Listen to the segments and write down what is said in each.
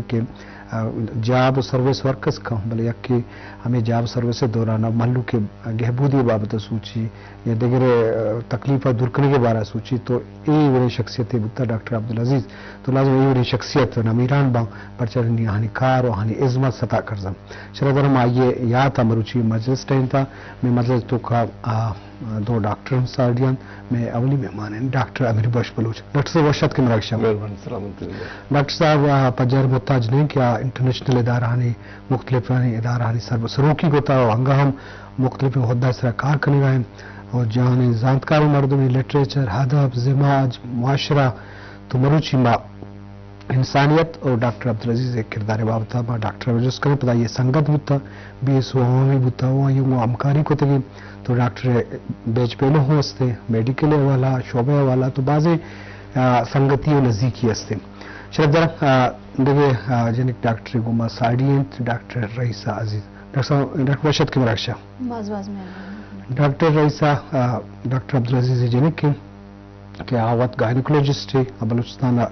کہ، آ، جاب و سروس ورکرز کن، بلے یکے ہمے جاب سروس ءِ دوران ءَ مہلوک ءِ گہبودی ءِ بابت ءَ سوچی یا دگرے، آ، تکلیف ءَ دور کنگ ءِ بارہ ءَ سوچی، تو اے وڑیں شخصیتے بوتا ڈاکٹر عبدالعزیز، تو لازم اے وڑیں شخصیت نمیران باں، پرچا نی آہانی کار و آہانی ازم ءَ ستا کرزاں۔ شرف دارم آئی ءِ یات ءَ مروچی مجلس ٹہینتا، مئے مجلس توکا، آ، دو ڈاکٹر ہم ساڑی انت۔ مئے اولی مہمان انت ڈاکٹر امیر بخش بلوچ۔ ڈاکٹر صاحب وش اتک مراگش ءَ۔ مہربانی، سلامت بات۔ ڈاکٹر صاحب، آ، پجار محتاج نہ انت کہ آ انٹرنیشنل ادارہانی، مختلفانی ادارہانی سر سروکی کتا و انگا ہم مختلف عہدہ سرا کار کنگا انت و جہانی زانتکاریں مردمے، لٹریچر، ادب، زماج، معاشرہ، تو مروچی ما انسانیت اور ڈاکٹر عبدالعزیز ءِ کردار ءِ بابت ءَ ما ڈاکٹر ءَ جست کنیں، پدا آئی ءِ سنگت بوتا، بی ایس او عوامی بوتا، و آئی ءَ گوں ہمکاری کتگیں۔ تو ڈاکٹر ءِ بیچ پیلو ہوں ہستیں، میڈیکل ءِ حوالہ، شعبہ ءِ حوالہ، تو بازیں، آ، سنگتی و نزیکی ہستیں۔ شرف دارم، آ، دگہ، آ، جنک ڈاکٹر گوں ما ساڑی انت، ڈاکٹر رئیسہ عزیز۔ ڈاکٹر صاحب، ڈاکٹر وش اتک مراگش ءَ۔ باز باز مہربانی۔ ڈاکٹر رئیسہ، آ، ڈاکٹر عبدالعزیز ءِ جنک انت۔ کہ آ وت گائنیکولوجسٹ ءِ، آ بلوچستان ءَ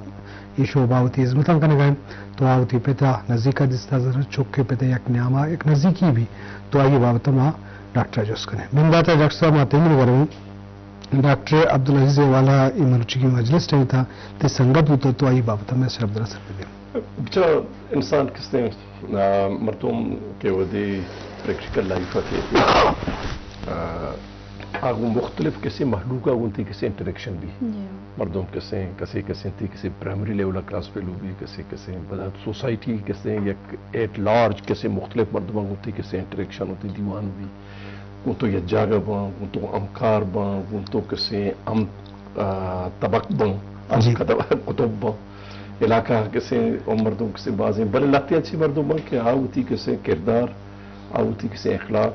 اے شعبہ ءَ وتی ہزمتاں کنگ ءَ انت، تو آ وتی پت ءَ نزیک ءَ دیستہ، زاناں چک ءِ پت ءِ یک نیام ءَ یک نزیکی بی، تو آئی ءِ بابت ءَ ما ڈاکٹر ءَ جست کنیں۔ بندات ءَ ڈاکٹر صاحب ما تئی نیمگ ءَ رویں۔ ڈاکٹر عبدالعزیز ءِ حوالہ ءَ اے مروچیگیں مجلس ٹہینتا، تئی سنگت بوتا، تو آئی ءِ بابت ءَ مئے سرا بدرا سر بہ دے۔ بچار انسان کستیں، آ، مردم کہ وھدے پریکٹیکل لائف ءَ کیت، آ، آ گوں مختلف کسے مہلوک ءَ گوں تئی کسے انٹریکشن بی۔ جی۔ مردم کسے، کسے کسے تئی کسے پرائمری لیول ءَ کلاس فیلو بی، کسے کسے پدا سوسائٹی کسے یک ایٹ لارج کسے مختلف مردماں گوں تئی کسے انٹریکشن و تئی دیوان بی۔ گوں تو یک جاگہ باں، گوں تو ہمکار باں، گوں تو کسے ہم، آ، طبق باں، ہم جی۔ کتب-، کتب باں۔ علاقہ کسے او مردم کسے بازیں، بلے لہتے انچیں مردم باں کہ آ وتی کسے کردار، آ وتی کسے اخلاق،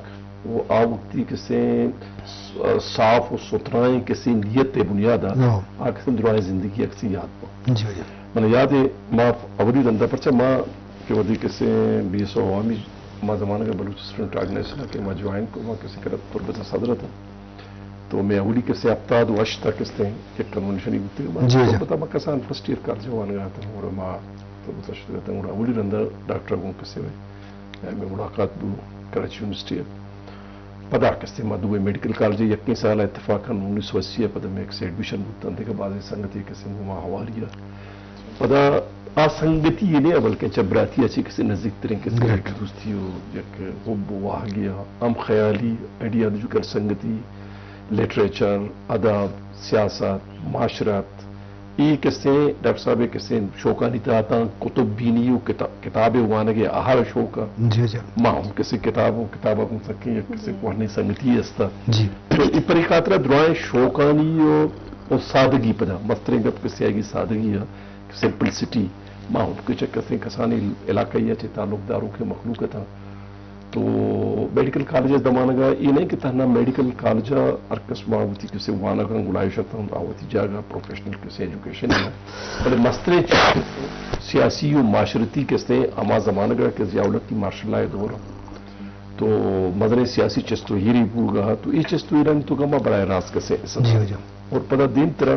و آ وتی کسے س-، صاف و سترائیں کسے نیت ءِ بنیاد ءَ ہاں۔ آ کسے درائیں زندگی ءَ کسے یات باں۔ جی، جی۔ من یاد ہے، ما اولی رندا پرچہ ما کہ وھدے کسے بی ایس او عوامی ما زمانگ ءَ بلوچ اسٹوڈنٹ آرگنائزیشن ءَ کہ ما جوائن کو، ما کسے کرا تربت ءِ صدر اتاں۔ تو مئے اولی کسے ہفتاد و ہشت ءَ کستیں یک کنونشنے بوتگ۔ ما جی، جی۔ تربت ءَ ما کسان فرسٹ ایئر کالج ءَ وانگ ءَ اتاں، اور ما تربت ءَ شتگ اتاں، اور اولی رندا ڈاکٹر ءَ گوں کسے مئے ملاقات بو کراچی یونیورسٹی ءَ۔ پدا کسے ما دوئیں میڈیکل کالج ءَ یکیں سال ءَ اتفاقاً انیس سو اسی ءَ پدا مئے کسے ایڈمیشن بوتاں، دگہ بازیں سنگتے کسے گوں ما حوالی ءَ۔ پدا آ سنگتی یے نہ، بلکیں چہ براتی ءَ چہ کسے نزیک تریں کسے یک گریٹ۔ دوستی و یک حب و واہگی ءَ، ہم خیالی، آئیڈیالوجیکل سنگتی، لٹریچر، ادب، سیاست، معاشرت، اے کسے ڈاکٹر صاحب ءِ کسے شوقانی تہا اتاں، کتب بینی و کتا-، کتاب ءِ وانگ ءِ آہر شوق ءَ۔ جی، جی۔ ما ہم کسے کتاب و کتاب ءَ گوں سکیں یک کسے کوہنیں سنگتی است۔ جی۔ تو اے پرے خاطر ءَ درائیں شوقانی و، و سادگی پدا، مستریں گپ کسے آئی سادگی ءَ۔ سمپلسٹی، ما ہم کہ چہ کسیں کسانیں علاقہ ءَ چہ تعلق داروکیں مخلوق اتاں۔ تو میڈیکل کالج ءِ زمانگ ءَ اے نہ کہ تہنا میڈیکل کالج ءَ ہر کس ما وتی کسے وانگاں گلائیش اتاں، آ وتی جاگہ پروفیشنل کسے ایجوکیشن ءَ، بلے مستریں چیز سیاسی و معاشرتی کسے ہما زمانگ ءَ کہ ضیاء الحق ءِ مارشل لا ءِ دور ءَ تو مزنیں سیاسی چست و ایرے بوگ ءَ، تو اے چست و ایرانی توکا ما براہ راست کسے حصہ جی، جی۔ اور پدا دیمترا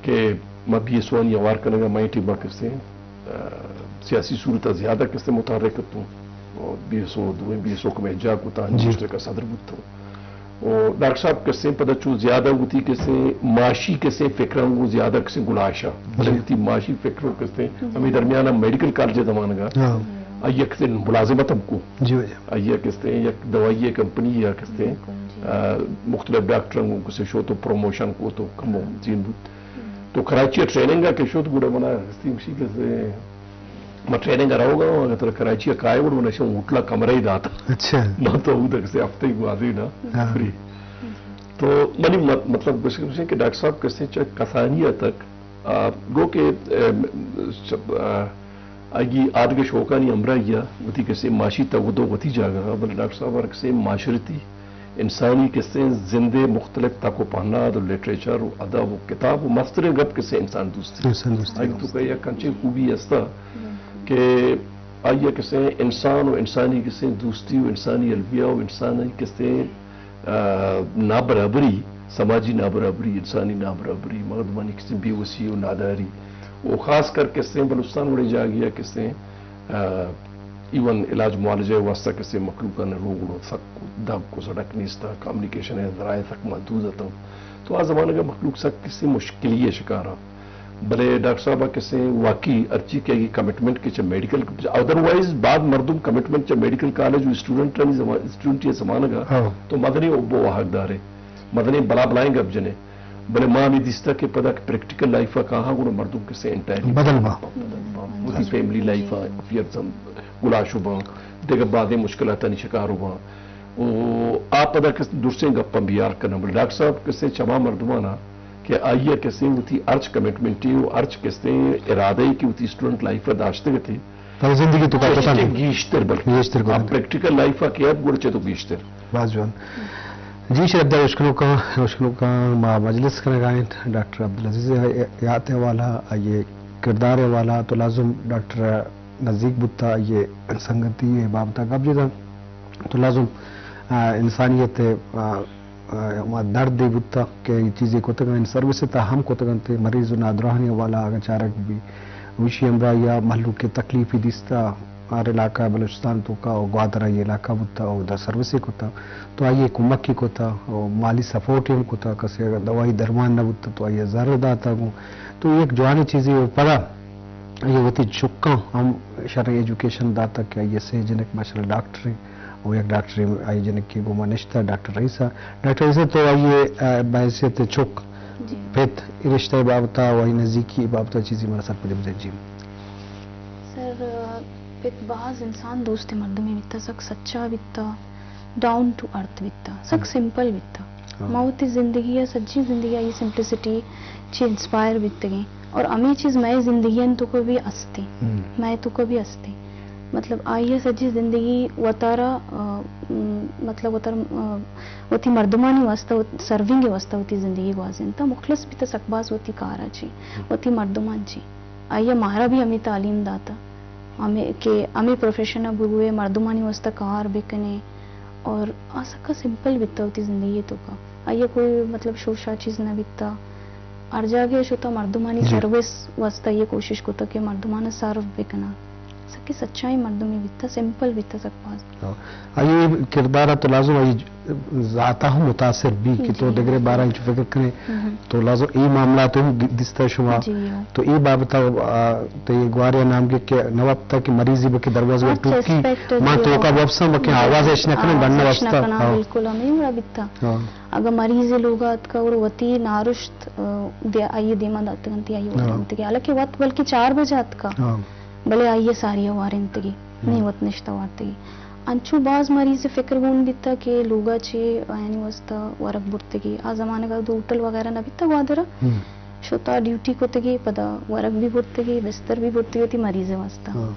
کہ ما بی ایس او آنی ہوار کنگ ءَ، مئے ٹیم ءَ کسے، آ، سیاسی صورت ءَ زیادہ کسے متحرک اتوں۔ اور بی ایس او، دوئیں بی ایس او کہ مئے جاہ کتاں، جی۔ ڈسٹرکٹ ءِ صدر بوتوں۔ اور ڈاکٹر صاحب کسے پدا چو زیادہ وتی کسے معاشی کسے فکراں گوں زیادہ کسے گلائیش ءَ۔ بلے جی۔ وتی معاشی فکر و کسے ہمے درمیان ءَ میڈیکل کالج ءِ زمانگ ءَ ہاں۔ آئی ءَ کسے ملازمت ہم کو۔ جی، جی۔ آئی ءَ کسے یک دوائی ءِ کمپنی ءَ کسے، بالکل، جی۔ آ، مختلف ڈاکٹراں گوں کسے شو تو پروموشن کو تو کمو زین بوت۔ تو کراچی ءَ ٹریننگ ءَ کہ شت، گڑا منا ہستی گوشی کہ سے، ما ٹریننگ ءَ روگ ءَ آں، اگاں ترا کراچی ءَ کائے گڑا منا شو ہوٹل ءَ کمرہ ئے دات۔ اچھا۔ ما تو اود ءَ کسے ہفتہ ءَ گوازین ءَ ہاں۔ فری۔ تو منی مت-، مطلب گوشگ گوشیں کہ ڈاکٹر صاحب کسے چہ کسانی ءَ تک، آ، گو کہ، اے، چ-، آ، آئی آدگہ شوقانی ہمراہی ءَ وتی کسے معاشی تگ و دو وتی جاگہ ءَ، بلے ڈاکٹر صاحب ہر کسے معاشرتی انسانی کسے زند ءِ مختلف تک و پہناد و لٹریچر و ادب و کتاب و مستریں گپ کسے انسان دوستی۔ انسان دوستی۔ آئی توکا یک انچیں خوبی ہستا کہ آئی ءَ کسے انسان و انسانی کسے دوستی و انسانی المیہ و انسانی کسے، آ، نابرابری، سماجی نابرابری، انسانی نابرابری، مردمانی کسے بے وسی و ناداری، و خاص کر کسیں بلوچستان وڑیں جاگہے ءَ کسیں، آ، ایون علاج معالجہ ءِ واستہ کسیں مخلوق ءَ نہ روگ ءَ سک دب کو سڑک نیست ءَ، کمیونیکیشن ءِ ذرائع سک محدود اتاں۔ تو آ زمانگ ءَ مخلوق سک کسیں مشکلی ءِ شکار ءَ۔ بلے ڈاکٹر صاحب ءَ کسیں واقعی ہرچی کہ آئی کمٹمنٹ کہ چہ میڈیکل، ادروائز بعد مردم کمٹمنٹ چہ میڈیکل کالج و اسٹوڈنٹ آنی زما-، اسٹوڈنٹ ءِ زمانگ ءَ ہاں۔ تو مزنیں حب و واہگ دارے، مزنیں بلا بلائیں گپ جنے۔ بلے ما ہمے دیستہ کہ پدا کہ پریکٹیکل لائف ءَ کاہاں گڑا مردم کسے انٹائرلی بدل باں۔ بدل باں۔ وتی فیملی لائف ءَ افیئرز ہم گلاش باں، دگہ بازیں مشکلاتانی شکار باں۔ و آ پدا کہ درستیں گپاں بیار کناں۔ بلے ڈاکٹر صاحب کسے چما مردمانا کہ آئی ءَ کسے وتی ہرچ کمٹمنٹے و ہرچ کسے ارادہ کہ وتی اسٹوڈنٹ لائف ءَ داشتگ اتے، پدا زندگی توکا چہ کتاں چہ گیشتر بلکہ گیشتر آ گوزن۔ پریکٹیکل لائف ءَ کہ ات گڑا چہ تو گیشتر۔ باز جوان۔ جی شرپ دار اشکنوکاں، اشکنوکاں ما مجلس کنگا انت ڈاکٹر عبدالعزیز ءِ حیات ءِ حوالہ، آئی ءِ کردار ءِ حوالہ، تو لازم ڈاکٹر نزیک بوتا، آئی ءِ سنگتی ءِ بابت ءَ گپ جتا۔ تو لازم، آ، انسانیت ءِ، آ، آ، ہما دردے بوتہ کہ اے چیزے کتگ انت، سروس ءِ تہا ہم کتگ انت، مریض و نادراہانی حوالہ اگاں چارگ بہ بی، ایشی ہمراہی ءَ مہلوک ءَ تکلیفے دیستہ، ہر علاقہ بلوچستان توکا و گوادر ءَ اے علاقہ بوتہ، اودا سروسے کتہ، تو آئی ءَ کمکے کتہ، و مالی سپورٹے ہم کتہ، کسے اگاں دوائی درمان نہ بوتہ تو آئی ءَ زر داتہ گوں، تو اے یک جوانیں چیزے۔ و پدا آئی ءَ وتی چکاں ہم شریں ایجوکیشن داتہ کہ آئی ءَ سے جنک ماشاءاللہ ڈاکٹر انت۔ و یک ڈاکٹرے آئی جنکے گوما نشتہ، ڈاکٹر رئیسہ۔ ڈاکٹر رئیسہ تو آئی ءِ، آ، بحیثیت چک، جی۔ پت، اے رشتہ ءِ بابت ءَ و آئی نزیکی ءِ بابت ءَ چیزے مارا سرپدی بدئے جی۔ سر، آ، پت باز انسان دوست مردمے بیتہ، سک سچا بیتہ، ڈاؤن ٹو ارتھ بیتہ، سک ہم۔ سمپل بیتہ۔ ہاں۔ ما وتی زندگی ءَ، سجیں زندگی ءَ آئی سمپلسٹی چہ انسپائر بیتگیں اور ہمے چیز مئے زندگی ءِ توکا بھی استیں، ہم۔ مئے توکا بھی استیں۔ مطلب آئی ءِ سجی زندگی وتارا، آ، م، مطلب وتارا، آ، وتی مردمانی واسطہ، وت-، سرونگ ءِ واسطہ وتی زندگی گوازینتا، مخلص بیتا سک باز وتی کارا چی، ہم۔ وتی مردمان چی۔ آئی ءَ مارا بھی ہمے تعلیم داتا، ہمے کہ ہمے پروفیشن ءَ بروے، مردمانی واسطہ کار بکنے، اور آ سکا سمپل بیتا وتی زندگی توکا۔ آئی ءَ کوئی مطلب شوشا چیز نہ بیتا۔ ہر جاگہ شتا مردمانی جی۔ سروس واسطہ یہ کوشش کتا کہ مردمان سرو بکنا۔ سکی سچائی مردمی بیتا، سمپل بیتا سک باز۔ ہاں۔ آئی کردار تو لازم آئی ذاتا ہم متاثر بی کہ جی۔ تو دگرے بارہ انچ فکر کنے۔ ہم۔ تو لازم اے معاملات ہم دی-، دیستا شما۔ جی، ہاں۔ تو اے بابت ءَ، آ، تئی گوارے نام گے کہ نواب تا کہ مریضی بکے دروازہ اچھا، ٹوکی، ایکسپیکٹ ما جی، تو کا ہاں۔ وپساں بکے جی۔ آواز اچ نہ کنن، ہاں، بننا اچ نہ واسطہ۔ کنن، ہاں۔ بالکل ہمیں وڑا بیتا۔ ہاں۔ اگر مریض لوگ آتکا اور وتی نارشت، آ، دے آئی دیما داتگنتی آئی ہاں۔ وارنتگی۔ حالانکہ وت بلکہ چار بجے آتکا۔ ہاں۔ بلے آئی ساری وارنتگی۔ ہم۔ نی وت نشتہ وارتگی۔ انچو باز مریض فکر گون بیتا کہ لوگا چے آیانی واسطہ ورگ برتگی۔ آ زمانگا دو ہوٹل وغیرہ نہ بیتا گوادرا۔ ہم۔ شتا ڈیوٹی کتگی، پدا ورگ بھی برتگی، بستر بھی برتگی وتی مریض واسطہ۔ ہاں۔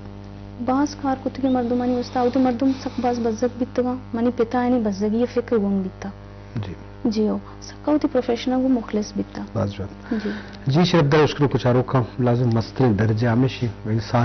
باز کار کتگی مردمانی واسطہ، اوتے مردم سک باز بزگ بیتگا۔ منی پتا آیانی بزگی فکر گون بیتا۔ جی۔ جی او، سکا وتی پروفیشن گو مخلص بیتا۔ باز جوان۔ جی۔ جی شرف در اشکر کچاروکا لازم مسترین درجہ ہمیشی انسان